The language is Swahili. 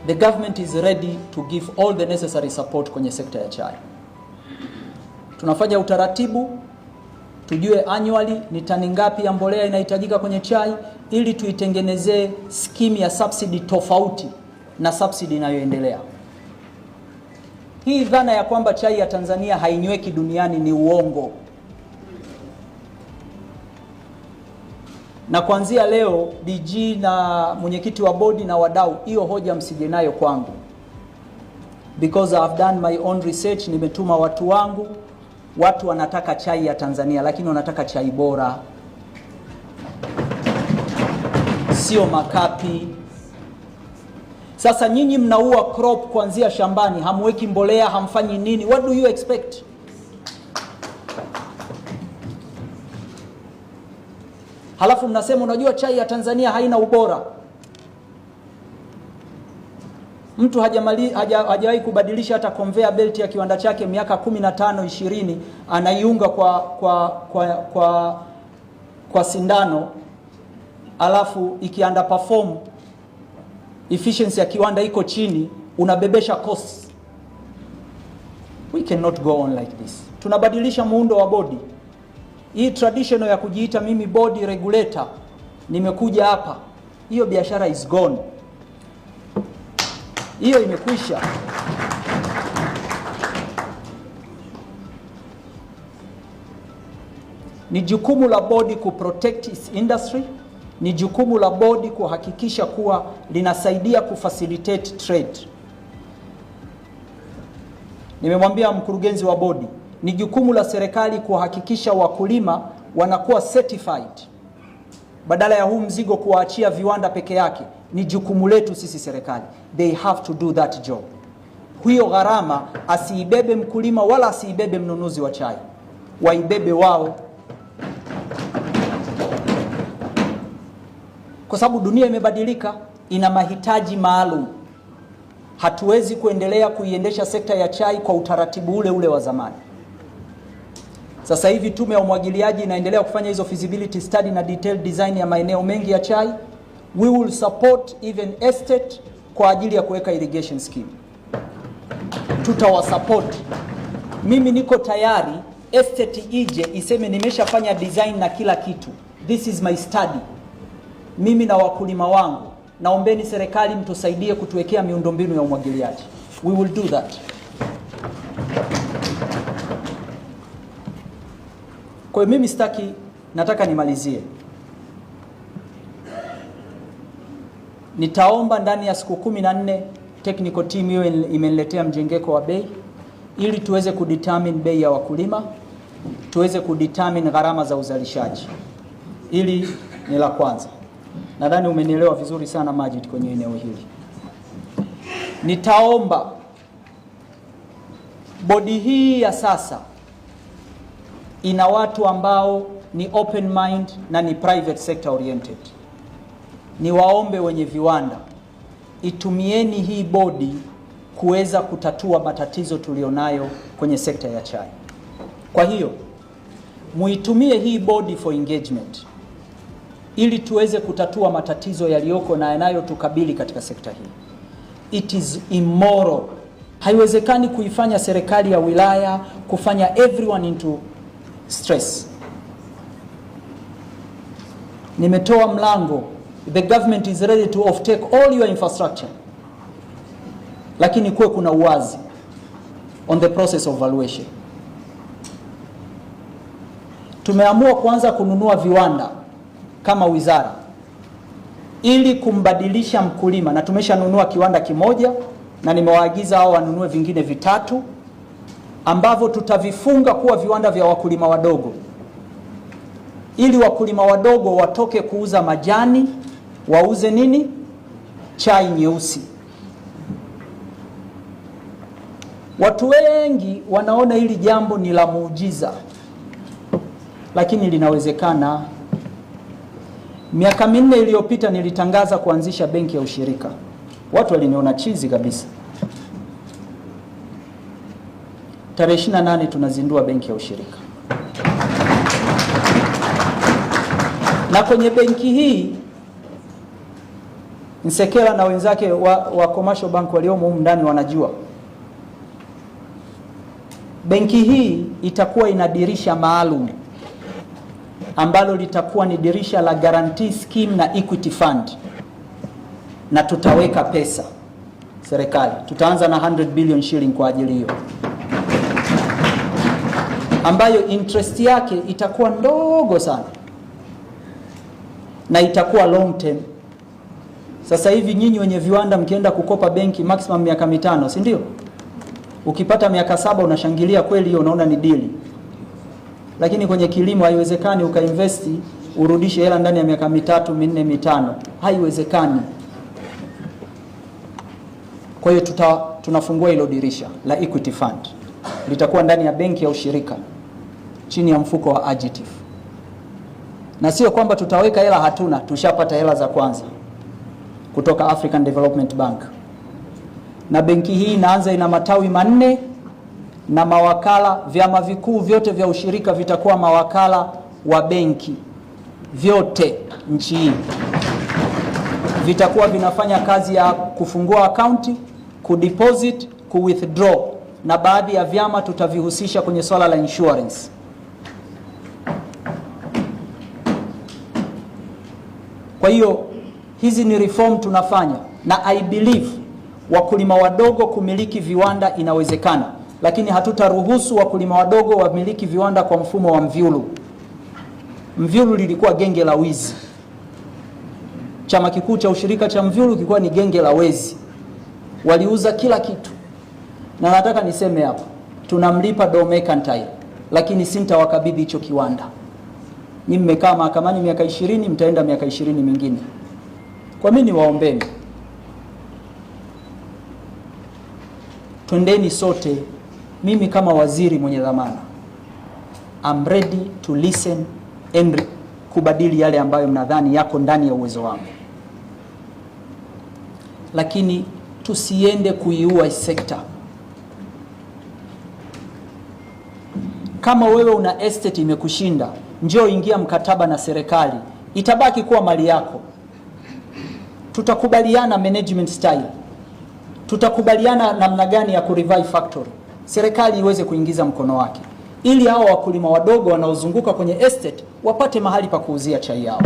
The government is ready to give all the necessary support kwenye sekta ya chai. Tunafanya utaratibu tujue annually ni tani ngapi ya mbolea inahitajika kwenye chai ili tuitengenezee scheme ya subsidy tofauti na subsidy inayoendelea. Hii dhana ya kwamba chai ya Tanzania hainyweki duniani ni uongo. Na kuanzia leo DG na mwenyekiti wa bodi na wadau, hiyo hoja msije nayo kwangu, because I have done my own research. Nimetuma watu wangu, watu wanataka chai ya Tanzania, lakini wanataka chai bora, sio makapi. Sasa nyinyi mnaua crop kuanzia shambani, hamweki mbolea, hamfanyi nini? What do you expect? Halafu mnasema unajua chai ya Tanzania haina ubora. Mtu hajawahi kubadilisha hata conveyor belt ya kiwanda chake miaka 15 20, anaiunga kwa sindano, alafu ikianda perform efficiency ya kiwanda iko chini, unabebesha costs. We cannot go on like this. Tunabadilisha muundo wa bodi. Hii traditional ya kujiita mimi body regulator, nimekuja hapa, hiyo biashara is gone, hiyo imekwisha. Ni jukumu la bodi ku protect its industry, ni jukumu la bodi kuhakikisha kuwa linasaidia kufacilitate trade. Nimemwambia mkurugenzi wa bodi, ni jukumu la serikali kuhakikisha wakulima wanakuwa certified, badala ya huu mzigo kuwaachia viwanda peke yake. Ni jukumu letu sisi serikali, they have to do that job. Hiyo gharama asiibebe mkulima wala asiibebe mnunuzi wa chai, waibebe wao, kwa sababu dunia imebadilika, ina mahitaji maalum. Hatuwezi kuendelea kuiendesha sekta ya chai kwa utaratibu ule ule wa zamani. Sasa hivi tume ya umwagiliaji inaendelea kufanya hizo feasibility study na detailed design ya maeneo mengi ya chai. We will support even estate kwa ajili ya kuweka irrigation scheme. Tutawasupport. Mimi niko tayari estate ije iseme nimeshafanya design na kila kitu, this is my study. Mimi na wakulima wangu, naombeni serikali mtusaidie kutuwekea miundombinu ya umwagiliaji. We will do that. Kwa hiyo mimi sitaki, nataka nimalizie. Nitaomba ndani ya siku 14 technical team hiyo imeniletea mjengeko wa bei ili tuweze kudetermine bei ya wakulima, tuweze kudetermine gharama za uzalishaji. Hili ni la kwanza. Nadhani umenielewa vizuri sana Majid kwenye eneo hili. Nitaomba bodi hii ya sasa ina watu ambao ni open mind na ni private sector oriented. Niwaombe wenye viwanda, itumieni hii bodi kuweza kutatua matatizo tulionayo kwenye sekta ya chai. Kwa hiyo muitumie hii bodi for engagement ili tuweze kutatua matatizo yaliyoko na yanayotukabili katika sekta hii. It is immoral. Haiwezekani kuifanya serikali ya wilaya kufanya everyone into stress. Nimetoa mlango, the government is ready to offtake all your infrastructure, lakini kuwe kuna uwazi on the process of valuation. Tumeamua kuanza kununua viwanda kama wizara ili kumbadilisha mkulima, na tumeshanunua kiwanda kimoja na nimewaagiza hao wanunue vingine vitatu ambavyo tutavifunga kuwa viwanda vya wakulima wadogo, ili wakulima wadogo watoke kuuza majani, wauze nini? Chai nyeusi. Watu wengi wanaona hili jambo ni la muujiza, lakini linawezekana. Miaka 4 iliyopita nilitangaza kuanzisha benki ya ushirika. Watu waliniona chizi kabisa. Tarehe 28 tunazindua benki ya ushirika. Na kwenye benki hii Nsekela na wenzake wa Commercial Bank waliomo humu ndani wanajua. Benki hii itakuwa ina dirisha maalum ambalo litakuwa ni dirisha la guarantee scheme na equity fund, na tutaweka pesa serikali, tutaanza na 100 billion shilling kwa ajili hiyo, ambayo interest yake itakuwa ndogo sana na itakuwa long term. Sasa hivi nyinyi wenye viwanda mkienda kukopa benki maximum miaka 5, si ndio? Ukipata miaka 7 unashangilia kweli, hiyo unaona ni dili. Lakini kwenye kilimo haiwezekani ukainvesti urudishe hela ndani ya miaka 3, 4, 5, haiwezekani. Kwa hiyo tunafungua hilo dirisha la equity fund, litakuwa ndani ya benki ya ushirika chini ya mfuko wa AGITF. Na sio kwamba tutaweka hela, hatuna, tushapata hela za kwanza kutoka African Development Bank. Na benki hii inaanza, ina matawi 4 na mawakala. Vyama vikuu vyote vya ushirika vitakuwa mawakala wa benki vyote nchi hii, vitakuwa vinafanya kazi ya kufungua akaunti, kudeposit, kuwithdraw, na baadhi ya vyama tutavihusisha kwenye swala la insurance. Kwa hiyo hizi ni reform tunafanya, na I believe wakulima wadogo kumiliki viwanda inawezekana, lakini hatutaruhusu wakulima wadogo wamiliki viwanda kwa mfumo wa Mvyulu. Mvyulu lilikuwa genge la wizi. Chama kikuu cha ushirika cha Mvyulu kilikuwa ni genge la wezi, waliuza kila kitu. Na nataka niseme hapa, tunamlipa Doo Mercantile, lakini sintawakabidhi hicho kiwanda. Nyinyi mmekaa mahakamani miaka 20, mtaenda miaka 20 mingine. Kwa mimi niwaombeni, twendeni sote. Mimi kama waziri mwenye dhamana, I'm ready to listen and kubadili yale ambayo mnadhani yako ndani ya uwezo wangu, lakini tusiende kuiua sekta. Kama wewe una estate imekushinda, njoo ingia mkataba na serikali, itabaki kuwa mali yako. Tutakubaliana management style, tutakubaliana namna gani ya kurevive factory, serikali iweze kuingiza mkono wake ili hao wakulima wadogo wanaozunguka kwenye estate wapate mahali pa kuuzia chai yao.